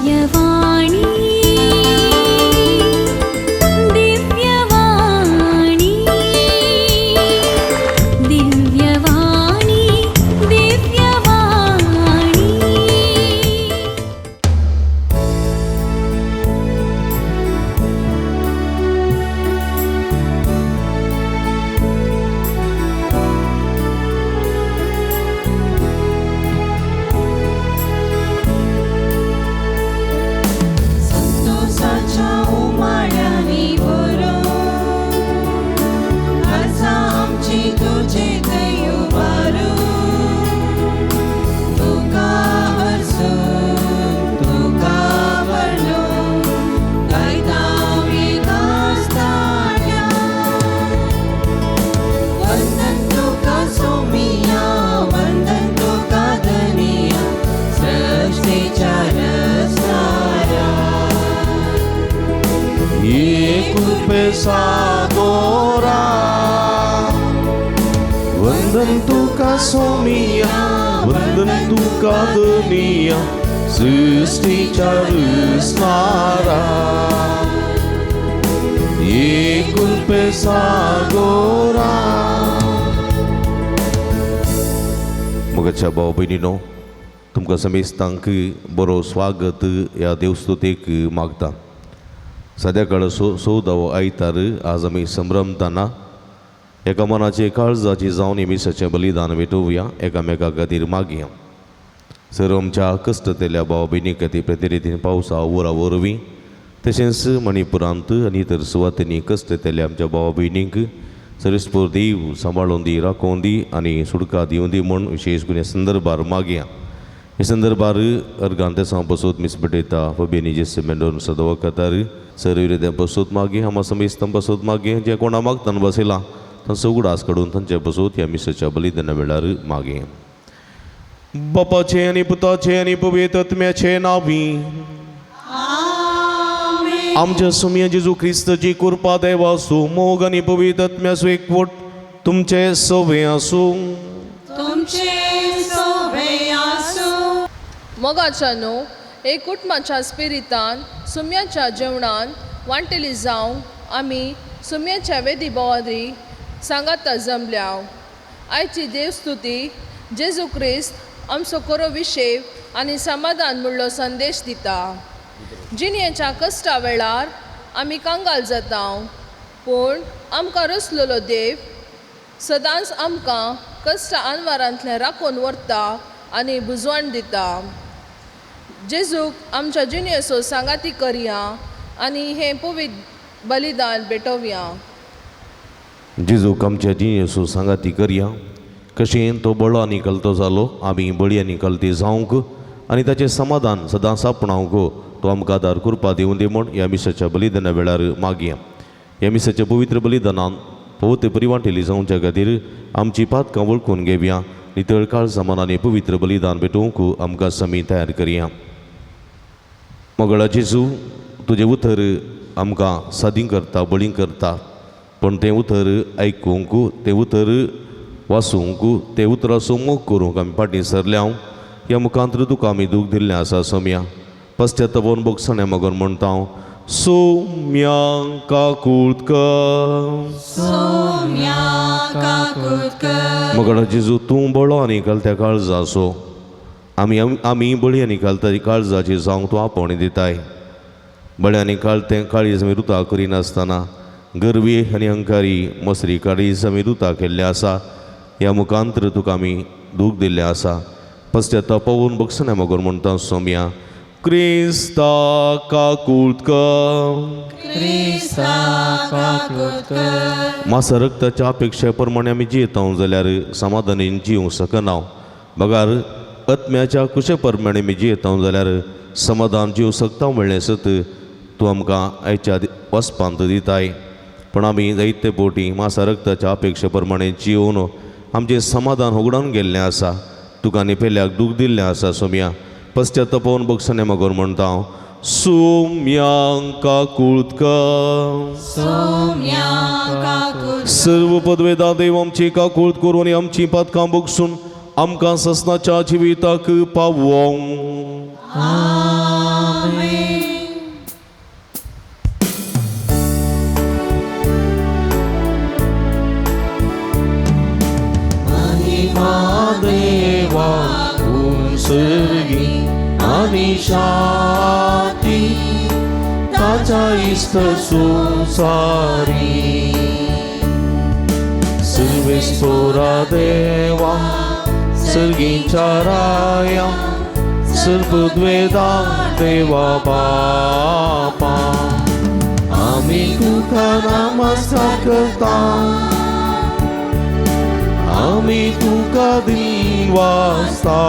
दिव्यवाणी दिव्यवाणी दिव्यवाणी दिव्यवाणी। संतोषाच्या उमाळ्यांनी भरून आसा आमची तुजे थंय उबारून तुका अर्सून तुका वर्णून गायता एकास्तान्या। वंदन तुका सोमिया, वंदन तुका धनिया, सृष्टीच्या रसणाऱ्या। एक सागोरा, वंदन तुका सोमिया, वंदन तुका धनिया, सृष्टीच्या रचणारा। एकुलपे सागोरा। मोगाच्या भाव भयणीनो, तुमकां समेस्तांक बरो स्वागत ह्या देवस्तुतेक मागता। सद्या काळ 14वो आयतार आज आमी संभ्रमताना एका मनाचे काळजाची जावन मिसाचें बलिदान भेटोवया, एकामेका खातीर मागया। सर आमच्या कश्टतेल्या भाव भयणी खातीर प्रतिरितीन पावसा वरा वरवीं, तशेंच मणिपुरांत आनी इतर सुवातींनी कश्टतेल्या आमच्या भाव भयणींक सरेस्पोर देव सांबाळून दी, राखोवन दी आनी सुटका दिवं दी म्हूण विशेश करून ह्या संदर्भार मागया। हे संदर्भार अर्गान तेसां बसोत मीस भेटयता फबिनी जेस मेंडोन सदवा कतार सर विरोध्या बसोत मागे, हामा समेस्तां बसोत मागे, जे कोणा मागतान बसयलां तांचो उगडास काडून तांचे बसोत ह्या मिसाच्या बलिदाना वेळार मागे। बापाचे आनी पुताचे आनी पवित्र आत्म्याचे नांवी। आमच्या सुमया जेजू क्रिस्ताची कृपा, देवासू मोग आनी पवित्र आत्म्याचो एकवट तुमचे सवे आसूं। तुमचे सोवे आसूं। मोगाच्या न्हू एक कुटुंबाच्या स्पिरितान सुम्याच्या जेवणान वांटेली जावंक आमी सुम्याच्या वेदी भोंवारी सांगाता जमल्या। आयची देवस्तुती जेजू क्रिस्त आमचो खरो विशेव आनी समाधान म्हणलो संदेश दिता। जिणेच्या कश्टा वेळार आमी कंगाल जाता, पूण आमकां रचलेलो देव सदांच आमकां कश्टा अनवारांतल्यान राखून व्हरता आनी बुजवण दिता। जेजूक आमच्या जिणेचो सांगाती करया आनी हें पवित्र बलिदान भेटोवया। जेजूक आमच्या जिणेचो सांगाती करया, कशें तो बळो आनी कलतो जालो आमी बळी आनी कलती जावंक आनी ताचें समाधान सदांच आपणावंक तो आमकां आदार कृपा दिवं दी म्हूण ह्या मिसाच्या बलिदाना वेळार मागया। ह्या मिसाच्या पवित्र बलिदानान पवित्र परिवांटेली जावच्या खातीर आमची पातकां वळखून घेवया, नितळ काळजा मनांनी पवित्र बलिदान भेटोवंक आमकां समी तयार करया। मोगळा जेजू, तुजें उतर आमकां सादी करता, बळी करता, पूण तें उतर आयकूंक, तें उतर वाचूंक, तें उतराचो मोग करूंक आमी फाटीं सरल्या। ह्या मुखांत तुका आमी दूख दिल्लें आसा सोम्या, पश्चातापोवन भोगसण्या मगोन म्हणटा हांव, सोम्या काकूत कर। सोम्या काकूत कर। मोगळा जेजू, तूं बळो आनी घालत्या काळजाचो, आमी आमी बळी आनी घालता काळजाची जावंक तूं आपोवणी दिताय। बळी आनी काळतें काळीज आमी रुता करिनासतना गर्वी आनी अहंकारी मसरी काळीज आमी रुता केल्लें आसा। ह्या मुखांतर तुका आमी दूख दिल्लें आसा। पश्चातापोवन भोगसण्या मगोन म्हणटा सोम्या, क्रिस्ता काकूत कर। क्रिस्ता काकूत कर। मासा रक्ताच्या अपेक्षे प्रमाणे आमी जियेता जाल्यार समाधानीन जिवंक शकना, बगार आत्म्याच्या कुशे प्रमाणे आमी जियेता जाल्यार समाधान जिवंक शकता म्हणलें सत तूं आमकां आयच्या वचपांत दिताय। पूण आमी जायते पोटी मासा रक्ताच्या अपेक्षे प्रमाणे जिवन आमचें समाधान होगडावन गेल्लें आसा। तुका आनी पेल्याक दूख दिल्लें आसा सोम्या, पश्चातापोवन भोगसण्या मगोन म्हणटा हांव, सोम्या काकूत कर। सोम्या काकूत कर। सर्व पदवेदा देव आमची काकूत करून आनी आमची पातकां भोगसून आमकां ससनाच्या जिविताक पावोवं। आमेन। आनी शांती ताच्या इश्ट संवसारी. सर्वेस्पोरा देवा सर्गीच्या राया सर्वद्वेदा देवा बापा आमी तुका नमस्कार करता, आमी तुका दिनवासता,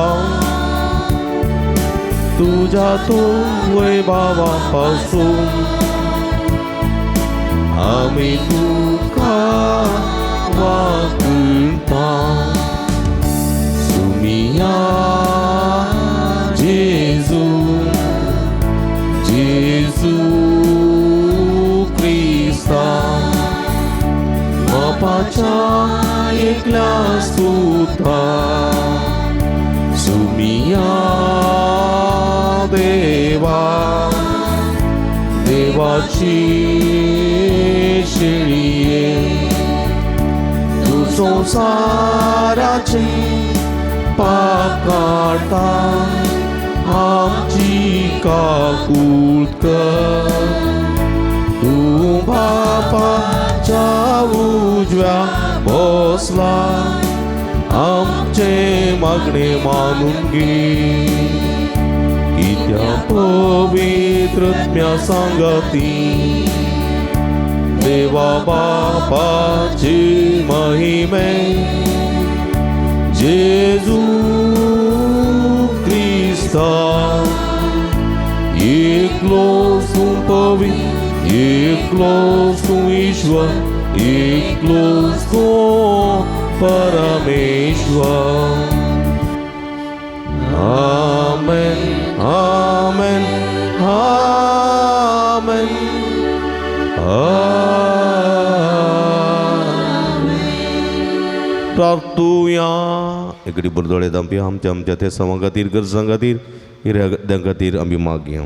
तुज्या तो वैभवा पासून आमी तुका वाकुळटा. सुमिया जेजू, जेजू क्रिस्ता बापाच्या एकल्या सुता. सुमिया देवा देवाची शेळये तूं संवसाराचे पाप काडटा आमची काकूट कर. तूं बापाच्या उजव्या बसला आमचे मागणे मानून घे. कित्या पवित्रत्म्या सांगाती देवा बापाची महिमे जेजू क्रिस्ता एकलो तूं पवित्र, एकलो तूं ईश्वर, एकलो तूं परमेश्वर. आमेन आमेन आमेन आमेन. प्रार्थुया. एकडे बरदोळे दामपी आमच्या आमच्या ते समां खातीर गरजां खातीर हिऱ्यां खातीर आमी मागया.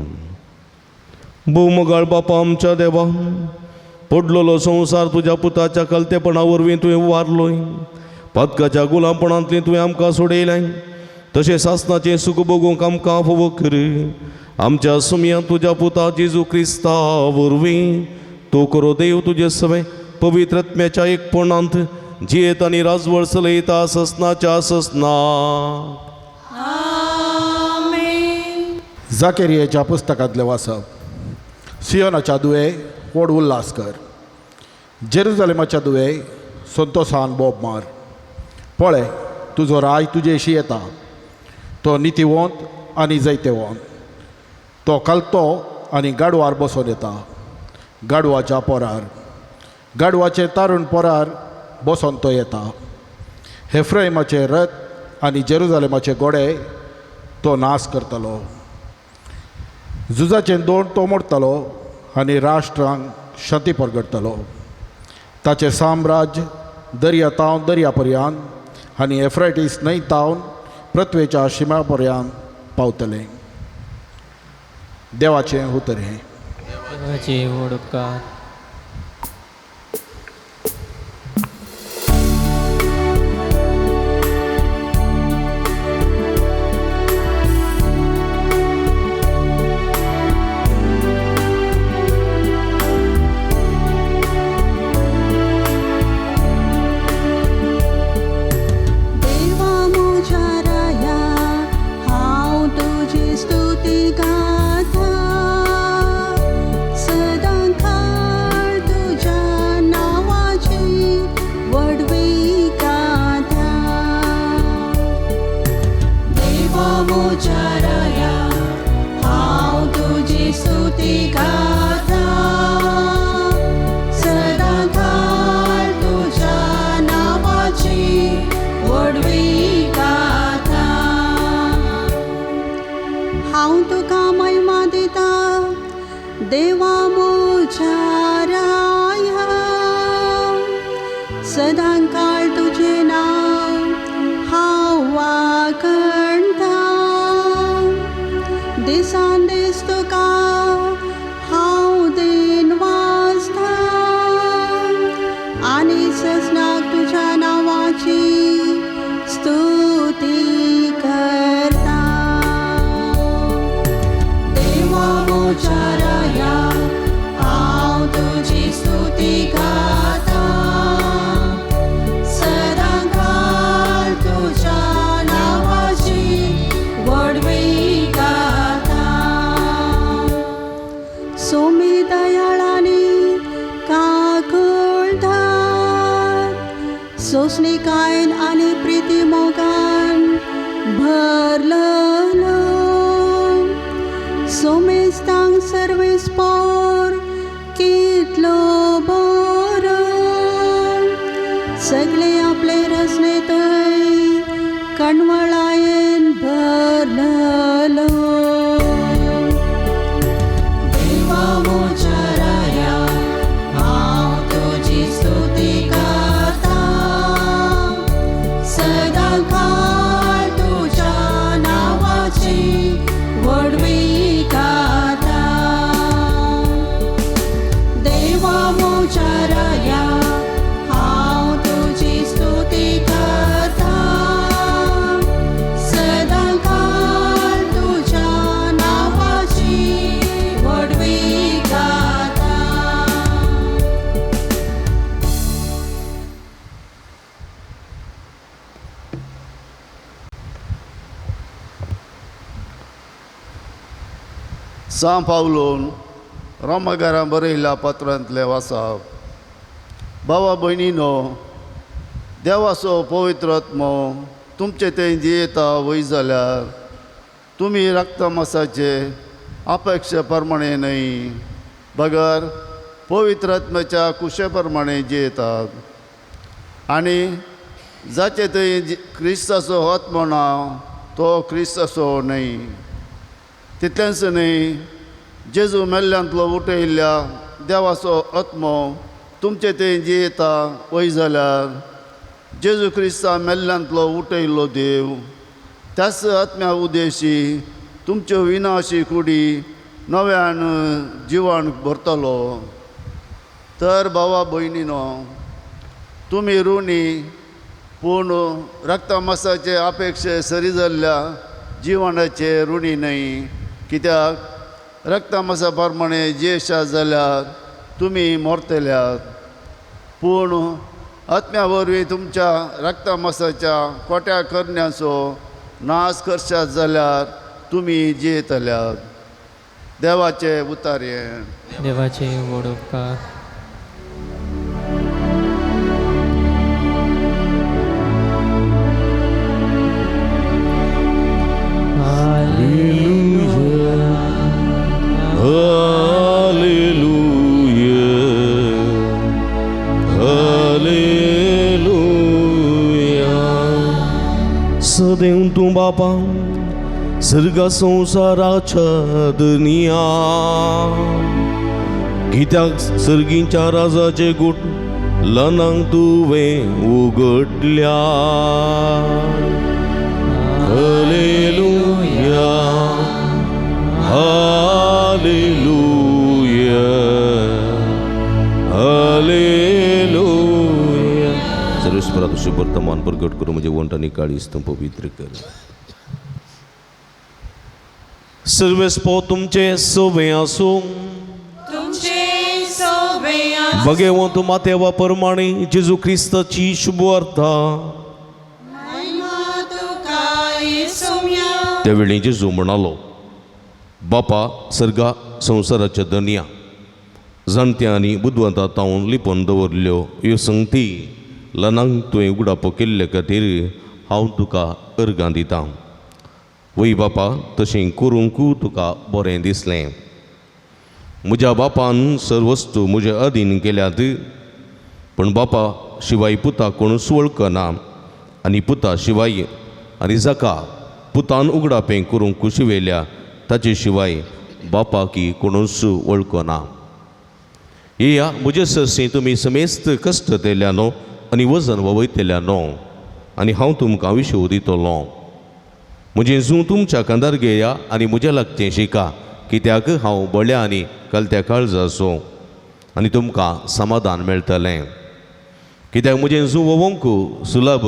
भोवमगाळ बापा आमच्या देवा, पडलेलो संवसार तुज्या पुताच्या कलतेपणा वरवीं तुवें वारलोय, पातकाच्या गुलामपणांतली तुवें आमकां सोडयलें, तशें सासणाचें सूख भोगूंक आमकां फावो कर. आमच्या सुमयान तुज्या पुता जेजू क्रिस्ता वरवीं तूं करो देव तुजे सवें पवित्र आत्म्याच्या एकपणांत जियेत आनी राजवळ चलयता ससनाच्या ससना. जाकेरियाच्या पुस्तकांतलें वाचप. सियोनाच्या दुवे व्हड उल्हास कर, जेरुजलेमाच्या दुवे संतोसान बोब मार. पळय तुजो राय तुजेशी येता, तो नितीवंत आनी जैतेवंत, तो कलतो आनी गाडवार बसोन येता, गाडवाच्या पोरार, गाडवाचे तारुण पोरार बसोन तो येता. हेफ्रायमाचे रथ आनी जेरुजलेमाचे घोडे तो नाश करतलो, झुजाचें दोण तो मोडटलो आनी राष्ट्रांक शांती परगडटलो. ताचें साम्राज्य दर्या तावन दर्या पर्यंत आनी एफ्रायटीस न्हंय तावन पृथ्वेच्या शिमा पर्यंत पावतलें. देवाचें उतर हें. देवाचे व्हड उपकार. देवा म्हज्या राया हांव तुजी स्तुती गाता, सदांकाळ तुज्या नांवाची व्हडवी गाता. देवा म्हज्या राया हांव तुजी स्तुती गाता, सदांकाळ तुज्या नांवाची व्हडवी गाता. हांव तुका महिमा दिता देवा म्हज्या राया, सदांकाळ तुजें नांव हांव वाखणता. दिसान दीस तुका हांव दिन वाचता आनी सजनाक तुज्या नांवाची स्तुती करता. म्हज्या राया, हांव तुजी स्तुती गाता. सदांकाळ तुज्या नांवाची व्हडवी गाता. सोमी दयाळांनी काकुळदार, सोंसणीकायेन आनी प्रिती मोगान भरलेलो, सोमेस्तांक सर्वेस पोर कितलो बरो, सगळे आपले रचनेतय कणवळायेन भरलेलो. देवा म्हज्या राया, हांव तुजी स्तुती गाता. सदांकाळ तुज्या नांवाची व्हडवी गाता. देवा म्हज्या राया, हांव तुजी स्तुती गाता. सदांकाळ तुज्या नांवाची व्हडवी गाता. सां पावलून रोमागारां बरयल्ल्या पत्रांतलें वाचप. भावा भयणीनो, देवाचो पवित्र आत्मो तुमचे थंय जियेता वय जाल्यार तुमी रक्तमासाचे अपेक्षे प्रमाणे न्हय बगर पवित्र आत्म्याच्या कुशे प्रमाणे जियेतात. आनी जाचे थंय क्रिस्ताचो आत्मो ना तो क्रिस्ताचो न्हय. तितलेंच न्हय, जेजू मेल्ल्यांतलो उठयल्ल्या देवाचो आत्मो तुमचे थंय जियेता वय जाल्यार जेजू क्रिस्ता मेल्ल्यांतलो उठयल्लो देव त्याच आत्म्या उदेशी तुमच्यो विनाशी कुडी नव्यान जिवान भरतलो. तर भावा भयणीनो, तुमी ऋणी पूण रक्तमासाचे अपेक्षे सरी जाल्ल्या जिवनाचे ऋणी न्हय. कित्याक रक्तमासा प्रमाणे जियेशात जाल्यार तुमी मरतल्यात, पूण आत्म्या वरवीं तुमच्या रक्तमासाच्या खोट्या करण्याचो नाश करशात जाल्यार तुमी जियेतल्यात. देवाचे उतारे. देवाचे व्हड उपकार. Hallelujah, hallelujah. सदैव तूं बापा सर्गा संवसाराच्या दुनिया, कित्याक सर्गींच्या राजाचे गुट लनांक तुवें उगडल्या. Hallelujah, hallelujah, hallelujah. सर्वेस्परा तुझे वर्तमान प्रगट करू म्हणजे वंट आनी काळीज तूं पवित्र कर. सर्वेस्पो तुमचे सोवे आसूं. तुमचे सोवे. भगवंत मातेवा प्रमाणे जेजू क्रिस्ताची शुभवार्ता. महिमा तुका येसुम्या. त्यावेळी जेजू म्हणालो, बापा सर्गा संवसाराच्या दनया जाणत्या आनी बुदवंता तावन लिपोवन दवरल्यो ह्यो संगती लनांक तुवें उगडापो केल्ले खातीर हांव तुका अर्गां दितां. वय बापा, तशें करूंक तुका बरें दिसलें. म्हज्या बापान सर्वस्तू म्हजे अधीन केल्यात, पूण बापा शिवाय पुता कोणूच वळखना आनी पुता शिवाय आनी जाका पुतान उगडापें करूंक कुशिवेल्या ताचे शिवाय बापाकी कोणूच वळखना. येया म्हजे सरशी तुमी समेस्त कश्ट तेल्या न्हू आनी वजन ववयतल्या न्हू, आनी हांव तुमकां विशव दितलो. म्हजें जूं तुमच्या कांदार घेया आनी म्हज्या लागचें शिका, कित्याक हांव बळ्या आनी कलत्या काळजाचो, आनी तुमकां समाधान मेळटलें. कित्याक म्हजें जूं वोवंक सुलभ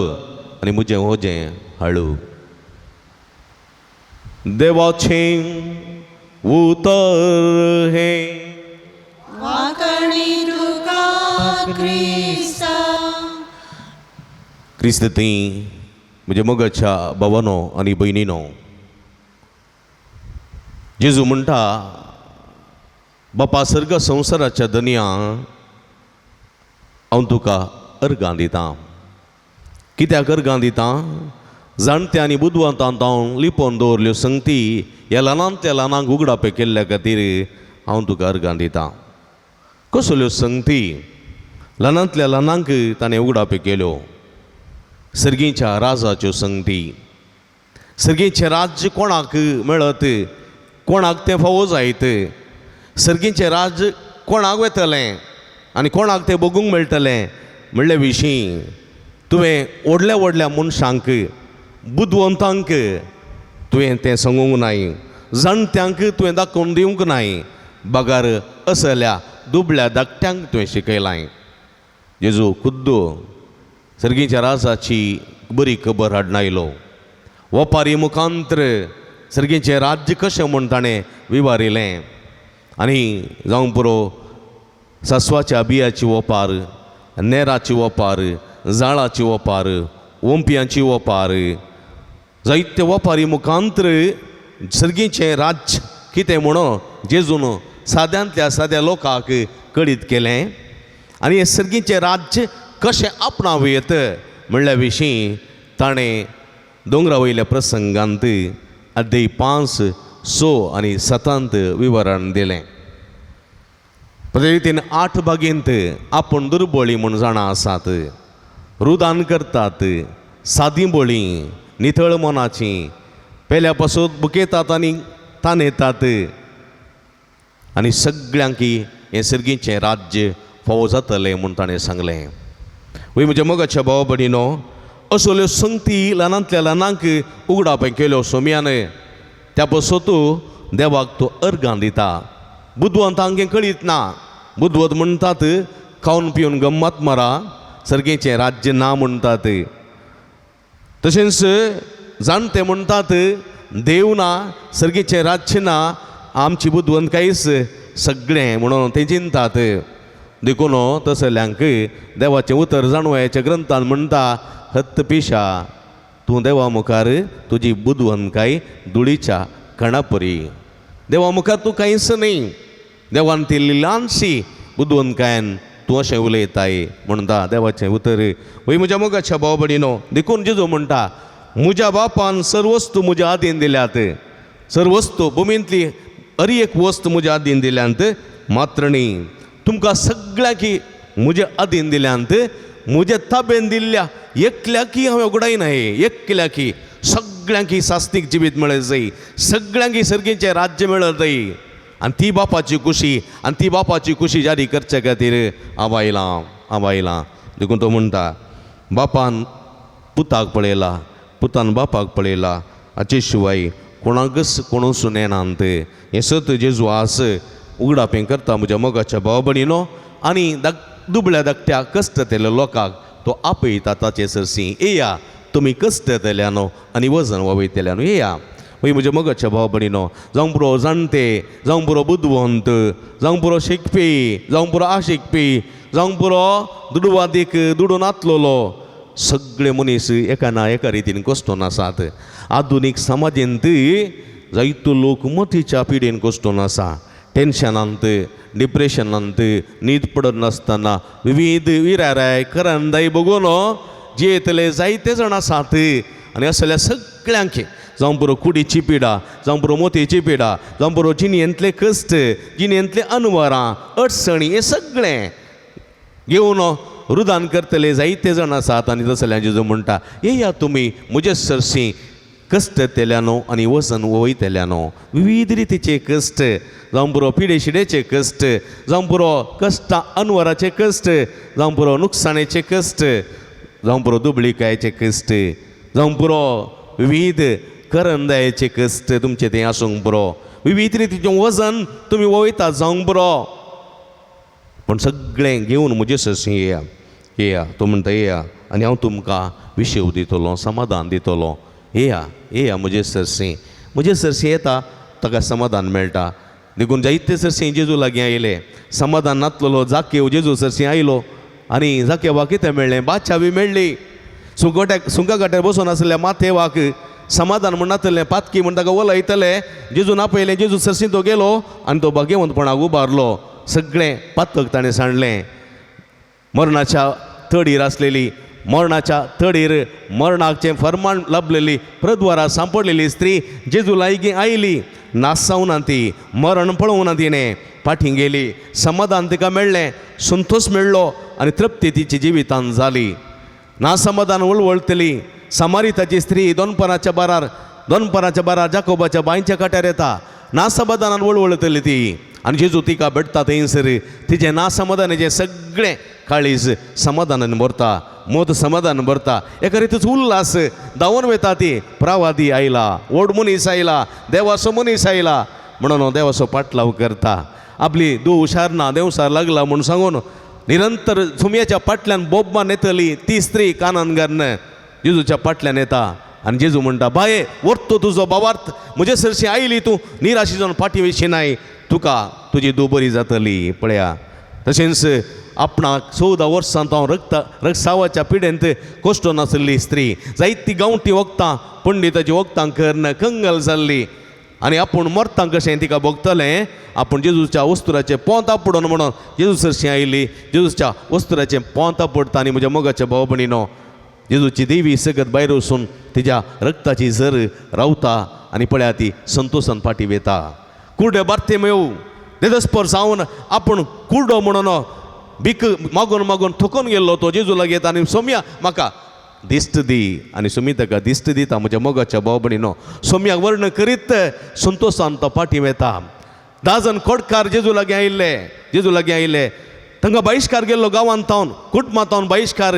आनी म्हजें वजें हाळू. देवाचें उतर हे। वाकणी तुका क्रिस्ता। क्रिस्त ती म्हज्या मोगाच्या भावानो आनी भयणीनो, जेजू म्हणटा, बापा सर्ग संवसाराच्या दनया हांव तुका अर्गां दितां। कित्याक अर्गां दितां? जाणट्या आनी बुदवंतांत हांव लिपोवन दवरल्यो संगती ह्या ल्हानांतल्या ल्हानांक उगडापे केल्ल्या खातीर हांव तुका अर्गां दितां। कसल्यो संगती ल्हानांतल्या ल्हानांक ताणें उगडापे केल्यो? सर्गीच्या राजाच्यो संगती। सर्गीचें राज्य कोणाक मेळत, कोणाक तें फावो जायत, सर्गीचें राज्य कोणाक वतलें आनी कोणाक तें भोगूंक मेळटलें म्हणले विशीं तुवें व्हडल्या व्हडल्या मनशांक, बुदवंतांक तुवें तें सांगूंक नाय, जाणट्यांक तुवें दाखोवन दिवंक नाय, बगर असल्या दुबळ्या धाकट्यांक तुवें शिकयलां। जेजू खुद्द सर्गीच्या राजाची बरी खबर हाडून आयलो। वपारी मुखांत्र सर्गीचें राज्य कशें म्हूण ताणें विवारिलें आनी जावं पुरो सासवाच्या बियाची वपार, नेराची वपार, जाळाची वपार, ओंपयांची वपार, जायते वपारी मुखांत्र सर्गीचें राज्य कितें म्हणून जेजून साद्यांतल्या साद्या लोकांक कळीत केलें आनी हें सर्गीचें राज्य कशें आपणावं येत म्हणल्या विशीं ताणें दोंगरा वयल्या प्रसंगांत अध्याय 5, 6 आनी 7 विवरण दिलें। रितीन 8 बागेंत आपूण दुर्बळी म्हूण जाणा आसात, रुदान करतात, सादी बळी, नितळ मनाची, पेल्या पासून बुकेतात आनी तानेतात आनी सगळ्यांक हें सर्गीचें राज्य फावो जातलें म्हूण ताणें सांगलें। वय म्हज्या मोगाच्या भाव भयणीनो, असल्यो संगती ल्हानांतल्या ल्हानांक उगडापें केल्यो सोम्यान, त्या पासून तूं देवाक तूं अर्गां दिता। बुदवंतांक हें कळीत ना। बुदवंत म्हणटात खावन पिवन गम्मत मारा, सर्गीचें राज्य ना म्हणटात। तशेंच जाणटे म्हणटात देव ना, सर्गीचें राज्य ना, आमची बुदवंतकायच सगळें म्हणून ते चिंतात। देखून तसल्यांक देवाचें उतर जाणवयाच्या ग्रंथान म्हणटा, हत्त पिशा तूं देवा मुखार तुजी बुदवंतकाय धुळीच्या कणापरी, देवा मुखार तूं कांयच न्ही, देवान ती ल्हानशी बुदवंतकायन तूं अशें उलयताय म्हणटा देवाचें उतर। वय म्हज्या मोगाच्या भाव भयणीनो, देखून जेजू म्हणटा, म्हज्या बापान सर्वस्तू म्हज्या आदीन दिल्यात, सर्वस्तू भुमींतली हर एक वस्त म्हज्या आदीन दिल्यांत, मात्र न्ही तुमकां सगळ्यांकी म्हज्या आदीन दिल्यांत, म्हज्या ताबेन दिल्ल्या एकल्याकी हांवें उगडायना, एकल्याकी सगळ्यांकी सास्तीक जिवीत मेळत जाय, सगळ्यांकी सर्गीचें राज्य मेळत जाय आनी ती बापाची खुशी, आनी ती बापाची खुशी जारी करचे खातीर हांव आयलां, हांव आयलां। देखून तो म्हणटा, बापान पुताक पळयला, पुतान बापाक पळयला, हाचे शिवाय कोणाकच कोणूच नेणांत। हें सत जेजू आस उगडापें करता म्हज्या मोगाच्या भाव भयणीनो आनी दुबळ्या धाकट्या कश्ट केल्ल्या लोकांक तो आपयता ताचे सरशी, येया तुमी कश्ट येतल्यानो आनी वजन वावयतल्यानो, येया। वय म्हज्या मोगाच्या भाव भयणीनो, जावं पुरो जाणटे, जावं पुरो बुदवंत, जावं पुरो शिकपी, जावं पुरो आशिकपी, जावं पुरो दुडवादीक दुडू नातलोलो, सगळे मनीस एका ना एका रितीन कश्टोन आसात। आधुनीक समाजेंत जायतो लोक मतीच्या पिडेन कश्टोन आसा, टेन्शनांत, डिप्रेशनांत, न्हीद पडनासतना विविध विराराय करंदाय बगून जियेतले जायते जाण आसात आनी असल्या सगळ्यांक जावं पुरो कुडीची पिडा, जावं पुरो मोतयेची पिडा, जावं पुरो जिणेंतले कश्ट, जिणेंतले अनवरां, अडचणी, हें सगळें घेवन रुदान करतले जायते जाण आसात आनी तसल्या जेजू म्हणटा, येया तुमी म्हजे सरशी कश्ट येतल्यानो आनी वजन वयतल्यानो, विविध रितीचे कश्ट, जावं पुरो पिडे शिडेचे कश्ट, जावं पुरो कश्टां अनवराचे कश्ट, जावं पुरो नुकसाणेचे कश्ट, जावं पुरो दुबळीकायेचे कश्ट, जावं पुरो विविध करंदायेचे कश्ट तुमचे तें आसूंक पुरो, विविध रितीचें वजन तुमी वयता जावंक पुरो, पूण सगळें घेवन म्हजे सरशी येया, येया। तो म्हणटा येया आनी हांव तुमकां विशेव दितलो, समाधान दितलो, येया, येया म्हजे सरशी, म्हजे सरशी येता ताका समाधान मेळटा. देखून जायते सरशीं जेजू लागीं आयले, समाधान नातलेलो जाकेव जेजू सरशीं आयलो आनी जाकेवाक कितें मेळ्ळें? बादशावी मेळ्ळी. सुंगट्याक सुंगा गाट्यार बसून आसलेल्या माथेवाक समाधान म्हण नातलें, पातकी म्हण ताका वलयतले. जेजून आपयलें, जेजू सरशीं तो गेलो आनी तो भाग्यवंतपणाक उबारलो. सगळें पातक ताणें सांडलें. मरणाच्या तडीर आसलेली, मरणाच्या तडीर मरणाचें फर्मान लाभलेली प्रद्वारा सांपडलेली स्त्री जेजू लागीं आयली. नासावना ती, मरण पळोवना तिणें, फाटीं गेली. समाधान तिका मेळ्ळें, संतोश मेळ्ळो आनी तृप्ती तिची जिवितान जाली. ना समाधान वळवळतली समारिताची स्त्री दोनपराच्या बारार जाकोबाच्या बांयच्या काट्यार येता. ना समाधानान वळवळतली ती आनी जेजू तिका भेटता थंयसर. तिचें ना समाधानाचें सगळें काळीज समाधानान भरता, मत समाधान भरता. एका रितीच उल्हास धांवन वता ती. प्रावादी आयला, व्हड मनीस आयला, देवाचो मनीस आयला म्हणून देवाचो पाटलाव करता. आपली दू हुशार ना, देवसार लागला म्हूण सांगून निरंतर सुमयाच्या पाटल्यान बोब्बान येतली ती स्त्री कानान घालून जेजूच्या पाटल्यान येता आनी जेजू म्हणटा, बाये व्हरतो तुजो भावार्थ, म्हजे सरशी आयली तूं निराशी जावन फाटीं वयशी नाय, तुका तुजी दू बरी जातली. पळया तशेंच आपणाक 14 वर्सां हांव रक्तसावाच्या पिडेंत कोश्टो नासली स्त्री जायती गांवठी वखदां पंडिताची वखदां करून कंगल जाल्ली आनी आपूण मरता कशें तिका भोगतलें, आपूण जेजूच्या वस्तुराचें पोंत आपडून म्हणून जेजू सरशीं आयली. जेजूच्या वस्तुराचें पोंत आपडटा आनी म्हज्या मोगाच्या भाव भयणीनो जेजूची देवी सगत भायर वचून तिज्या रक्ताची झर रावता आनी पळया ती संतोशान फाटीं वता. कुर्डे बार्तेमेव देदस्पर जावन आपूण कुर्डो म्हणून भीक मागून मागून थकून गेल्लो तो जेजू लागीं येता आनी सोम्या म्हाका दिश्ट दी आनी सोमी ताका दिश्ट दिता. म्हज्या मोगाच्या भाव भयणीनो सोम्याक वर्ण करीत संतोशान तो फाटीं वता. 10 जाण कोटकार जेजू लागीं आयिल्ले, तांकां बहिश्कार गेल्लो गांवांत तावन, कुटुंबांत तावन बहिश्कार.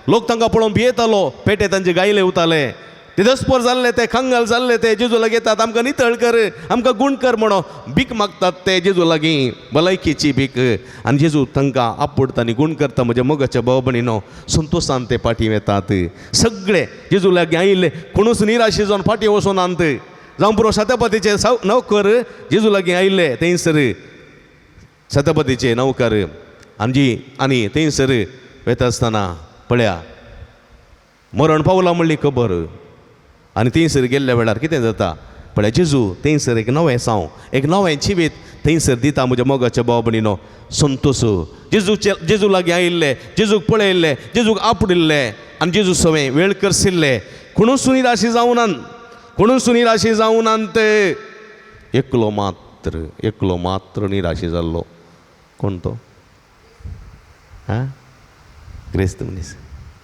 लोक तांकां पळोवन भियेतालो, पेटे तांचे गायले उताले, ते दस्पर जाल्ले, ते कंगाल जाल्ले, ते जेजू लागीं येतात, आमकां नितळ कर, आमकां गूण कर म्हणून भीक मागतात ते जेजू लागीं, भलायकेची भीक. आनी जेजू तांकां आपडटा आनी गूण करता. म्हज्या मोगाच्या भाव भयणीनो संतोशान ते फाटीं वतात. सगळे जेजू लागीं आयिल्ले कोणूच निराशे जावन फाटीं वचोनात. जावं पुरो शतपतीचे नोकर जेजू लागीं आयिल्ले थंयसर शतपतीचे नौकर आनी थंयसर वता आसतना पळया मरण पावला म्हणली खबर आनी थंयसर गेल्ल्या वेळार कितें जाता पळया जेजू थंयसर एक नवें साव, एक नवें जिवीत थंयसर दिता. म्हज्या मोगाच्या भाव भयणीनो संतोश जेजू लागीं आयिल्ले, जेजूक पळयल्ले, जेजूक आपडिल्ले आनी जेजू सवें वेळ करसिल्ले. कोणूच निराशी जावनात, कोणूच निराशी जावनात. एकलो मात्र निराशी जाल्लो. कोण तो? आं, ग्रेस्त मनीस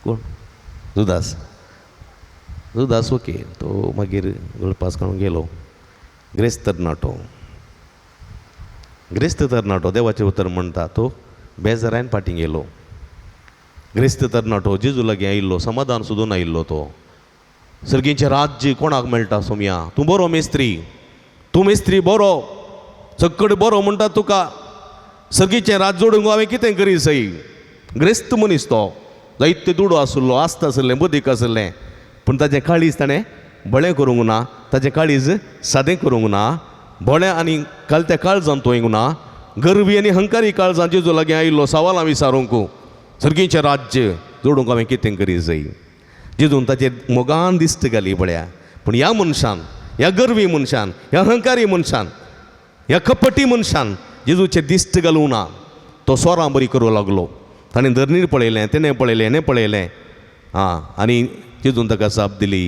कोण? जुदास. जुदास ओके, तो मागीर गळपास काडून गेलो. ग्रेस्त तरणाटो, ग्रेस्त तरणाटो देवाचें उतर म्हणटा तो बेजारान फाटीं गेलो. ग्रेस्त तरणाटो जेजू लागीं आयिल्लो, समाधान सोदून आयिल्लो तो. सर्गीचें राज्य कोणाक मेळटा सोमया? तूं बरो मेस्त्री, तूं मेस्त्री बरो, सक्कड बरो म्हणटा तुका. सर्गीचें राज जोडूंक हांवें कितें करी सई? ग्रेस्त मनीस तो, जायते दुडो आशिल्लो, आसता आशिल्लें, बदीक आशिल्लें, पूण ताचें काळीज ताणें बळें करूंक ना, ताचें काळीज सादें करूंक ना, बळें आनी कालत्या काळजान तो येवंक ना, गर्वी आनी हंकारी काळजान जेजू लागीं आयिल्लो सवालां विचारूंक सर्गीचें राज्य जोडूंक हांवें कितें करी जाय? जेजून ताचेर मोगान दिश्ट घाली पळया. पूण ह्या मनशान, ह्या गर्वी मनशान, ह्या अहंकारी मनशान, ह्या कपटी मनशान जेजूचेर दिश्ट घालूंक ना. तो सोरां बरी करूंक लागलो. ताणें धरणीर पळयलें, तेणें पळयलें, हेणें पळयलें, आं, आनी जेजून ताका जाप दिली,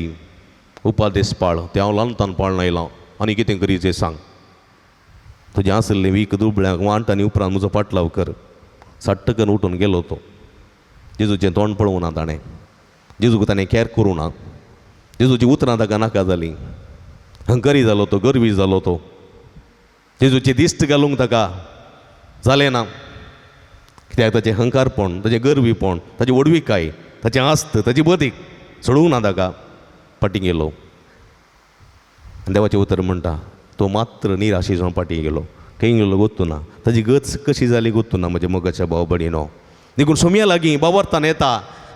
उपादेश पाळ, तें हांव ल्हानतान पाळून आयलां, आनी कितें करी तें सांग. तुजें आशिल्लें वीक दुबळ्यांक वांट आनी उपरांत म्हजो पाटलाव कर. साट्टकन उठून गेलो तो. जेजूचें तोंड पळोवंक ना ताणें, जेजूक ताणें कॅर करूं ना, जेजूची उतरां ताका नाका जालीं. हंकरी जालो तो, गर्वी जालो तो. जेजूची दिश्ट घालूंक ताका जालें ना, कित्याक ताचें हंकारपण, ताचें गर्वीपण, ताची व्हडविकाय, ताचें आस्त, ताची बदीक सोडूंक ना ताका. फाटीं गेलो आनी देवाचें उतर म्हणटा तो मात्र निराशी जावन फाटीं गेलो. खंय गेलो गोत्तू ना, ताची गत कशी जाली गोत्तू ना. म्हज्या मोगाच्या भाव भयणीनो, देखून सोमया लागीं बावरतान येता,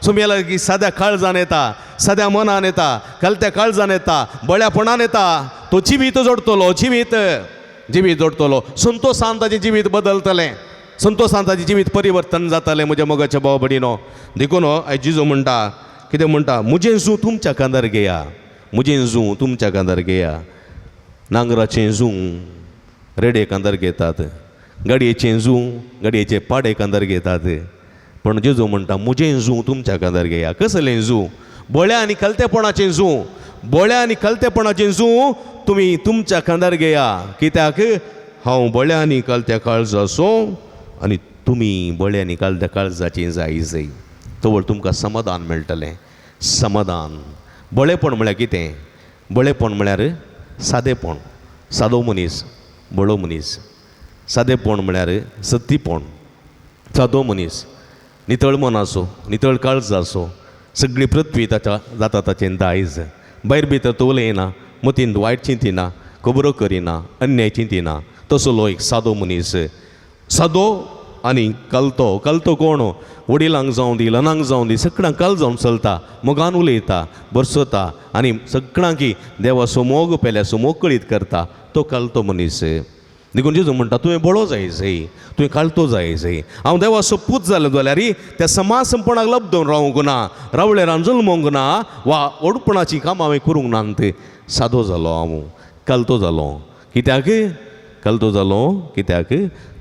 सोमया लागीं साद्या काळजान येता, साद्या मनान येता, कलत्या काळजान येता, बळ्यापणान येता. तो जिवीत जोडटलो, जिवीत जिवीत जोडटलो, संतोशान ताजें जिवीत बदलतलें, संतोशान ताजें जिवीत परिवर्तन जातलें म्हज्या मोगाच्या भाव भयणीनो. देखून आयज जेजू म्हणटा, कितें म्हणटा, म्हजें जूं तुमच्या कांदार घेया, म्हजें जूं तुमच्या कांदार घेया. नांगराचें जूं रेडे कांदार घेतात, गाडयेचें जूं गाडयेचे पाडे कांदार घेतात, पूण जेजू म्हणटा म्हजें जूं तुमच्या कांदार घेया. कसलें जूं? बळ्या आनी कलतेपणाचें जूं, बळ्या आनी कलतेपणाचें जूं तुमी तुमच्या कांदार घेया. कित्याक? हांव बळ्या आनी कलत्या काळजाचो आनी तुमी बळ्या आनी कलत्या काळजाचें जाय जाय. तवळ तुमकां समाधान मेळटलें. समाधान. बळेपण म्हळ्यार कितें? बळेपण म्हळ्यार सादेपण. सादो मनीस बळो मनीस. सादेपण म्हळ्यार सत्तीपण. सादो मनीस नितळ मनाचो, नितळ काळजाचो, सगळी पृथ्वी ताच्या जाता ताचें दायज. भायर भितर तो उलयना, मतींत वायट चिंतिना, खबरो करिना, अन्याय चिंतिना, तसलो एक सादो मनीस. सादो आनी कलतो. कलतो कोण? वडिलांक जावं दी, ल्हानांक जावं दी, सगळ्यांक कल जावन चलता, मोगान उलयता, बरसता आनी सगळ्यांकी देवाचो मोग पेल्याचो मोग कळीत करता, तो कलतो मनीस. देखून जेजू म्हणटा तुवें बळो जाय जाय, तुवें कालतो जाय जाय. हांव देवाचो पूत जालो जाल्यार त्या समाज संपणाक लब्दोवन रावंक ना, रावळेरान जल्मोंक ना, वा ओडपणाचीं कामां हांवें करूंक ना. ते सादो जालो हांव, कालतो जालो. कित्याक कालतो जालो? कित्याक?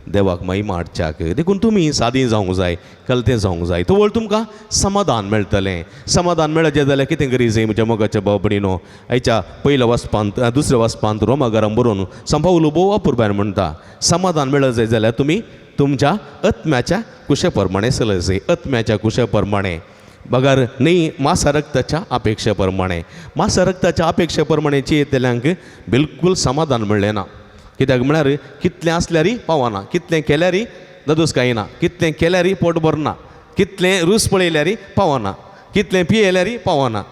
देवाक महिमा हाडच्याक. देखून तुमी सादी जावंक जाय, कलतें जावंक जाय, तवळ तुमकां समाधान मेळटलें. समाधान मेळचें जाल्यार कितें करी जाय म्हज्या मोगाच्या भाव भयणीनो? आयच्या पयल्या वाचपांत, दुसऱ्या वाचपांत रोमागारां बरोवन संपावलो भोव अपुरबायन म्हणटा, समाधान मेळत जाय जाल्यार तुमी तुमच्या आत्म्याच्या कुशे प्रमाणे चलत जाय. आत्म्याच्या कुशे प्रमाणे, बगर न्ही मासा रक्ताच्या अपेक्षे प्रमाणे. मासा रक्ताच्या अपेक्षे प्रमाणे चिंतल्यांक बिलकूल समाधान मेळ्ळें ना. कित्याक म्हळ्यार कितलें आसल्यारय पावना, कितलें केल्यारय ददूस कांय ना, कितलें केल्यारय पोट भरना, कितलें रूस पळयल्यारय पावना, कितलें पियेल्यारय पावना,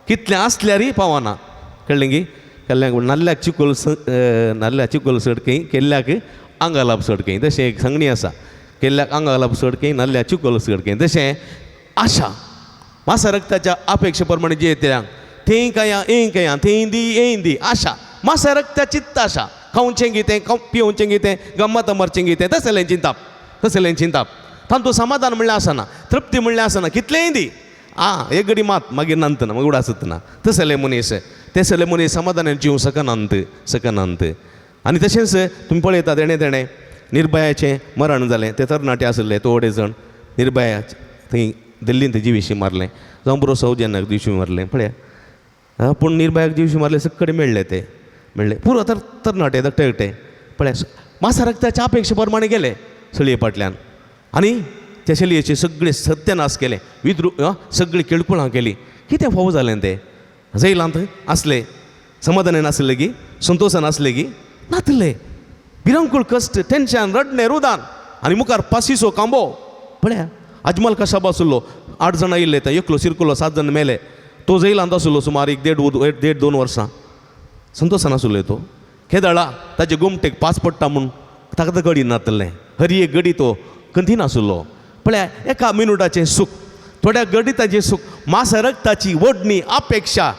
कितलें आसल्यारय पावना. कळ्ळें गी? कळ्ळें? नाल्ल्याक चिकोल, नाल्ल्याक चिकोल चड खंय, केल्ल्याक आंगालाप चड खंय, तशें एक सांगणी आसा. केल्ल्याक आंगालाप चड खंय, नाल्ल्याक चिकोल चड खंय. तशें आशा मासा रक्ताच्या अपेक्षे प्रमाणे जे येतल्यांक थंय काया यें कया थंय दी यें दी आशा मासा रक्ताचीच आशा. खावचें कितें, पिवचें कितें, गम्मत मारचें कितें, तसलें चिंताप, तसलें चिंताप. तांतूं समाधान म्हणल्यार आसना, तृप्ती म्हणल्यार आसना. कितलेंय दी आं एक घडी मात मागीर नंतर मागीर उडासत ना. तसले मनीस, तसले मनीस समाधानान जिवंक शकनात, शकनात. आनी तशेंच तुमी पळयता तेणें तेणें निर्भयाचें मरण जालें. ते तरणाटे आसले थोडे जाण निर्भया थंय दिल्लींत जिविशी मारलें, जावं बरो सौजन्याक जिविशी मारलें पळया. पूण निर्भयाक जिविशी मारलें सगळे मेळ्ळे, ते मेळ्ळे पुरो तर तरणाटे धाकटे धाकटे पळया. मासा रक्ताच्या अपेक्षे प्रमाणे गेले सळये फाटल्यान आनी त्या चलयेचे सगळे सत्यानाश केले, विद्रू सगळी केळकुळां केली. कितें फावो जालें तें? जैलांत आसले, समाधानान आसले गी, संतोशान आसले गी? नातले. भिरांकूळ कश्ट, टेंशन, रडणें, रुदान आनी मुखार पासिसो कांबो पळया. अजमल कशाब आसलो, 8 जाणां येयल्ले, ते एकलो शिरकुलो, 7 जाण मेले. तो जैलांत आसलो सुमार एक देड दोन वर्सां. संतोशान आसलो तो. केदळा ताजे गोमटेक पास पडटा म्हूण ताका गडी नातलें, हरी एक गडी तो कंती नासलो. पळया एका मिनुटाचें सूख, थोड्या गडिताचें सूख, मासा रक्ताची ओडणी अपेक्षा